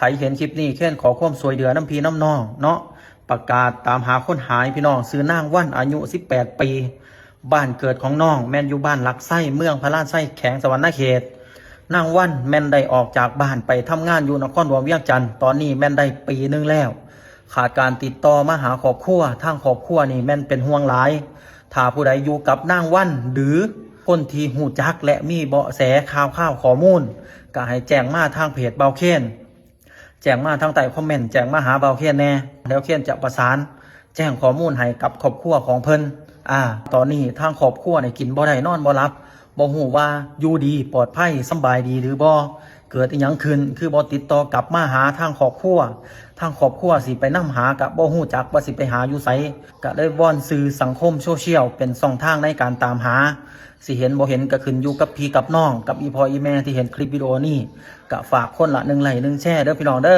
ໃຜເຫັນຄລິບນີ້ແຄ້ນຂໍຄວາມຊ່ວຍເຫຼືອນຳພີ່ນຳນ້ອງເນາະ ປະກາດຕາມຫາຄົນຫາຍພີ່ນ້ອງ ຊື່ນາງວັນ ອາຍຸສິບແປດປີ ບ້ານເກີດຂອງນ້ອງແມ່ນຢູ່ບ້ານຫຼັກໄຊ ເມືອງພະລາໄຊ ແຂວງສະຫວັນນະເຂດ. ນາງວັນແມ່ນໄດ້ອອກຈາກບ້ານໄປທຳງານຢູ່ນະຄອນຫຼວງວຽງຈັນ ຕອນນີ້ແມ່ນໄດ້ປີໜຶ່ງແລ້ວ ຂາດການຕິດຕໍ່ມາຫາຄອບຄົວ ທາງຄອບຄົວນີ້ແມ່ນເປັນຫ່ວງຫຼາຍ. ຖ້າຜູ້ໃດຢູ່ກັບນາງວັນ ຫຼື ຄົນທີ່ຮູ້ຈັກ ແລະ ມີເບາະແສຂ່າວຄາວຂໍ້ມູນ ກະໃຫ້ແຈ້ງມາທາງເພຈບ່າວເຄນ ແຈ້ງມາທາງໃຕ້ຄອມເມັນ ແຈ້ງມາຫາບ່າວເຄນແດ່ ແລ້ວເຄນຈະປະສານແຈ້ງຂໍ້ມູນໃຫ້ກັບຄອບຄົວຂອງເພິ່ນ. ອາ ຕອນນີ້ທາງຄອບຄົວນີ້ກິນບໍ່ໄດ້ນອນບໍ່ຫຼັບ ບໍ່ຮູ້ວ່າຢູ່ດີປອດໄພສຳບາຍດີຫຼືບໍ່ ເກີດອີ່ຫຍັງຂຶ້ນ ຄືບໍ່ຕິດຕໍ່ກັບມາຫາທາງຄອບຄົວ ທາງຄອບຄົວຊິໄປນຳຫາກະບໍ່ຮູ້ຈັກວ່າຊິໄປຫາຢູ່ໃສ ກະເລີຍວອນສື່ສັງຄົມໂຊຊຽວເປັນຊ່ອງທາງໃນການຕາມຫາ. ຊິເຫັນບໍ່ເຫັນກະຂຶ້ນຢູ່ກັບພີ່ກັບນ້ອງ ກັບອີ່ພໍ່ອີ່ແມ່ທີ່ເຫັນຄລິບວິດີໂອນີ້ ກະຝາກຄົນລະໜຶ່ງໄລ້ໜຶ່ງແຊເດີພີ່ນ້ອງເດີ.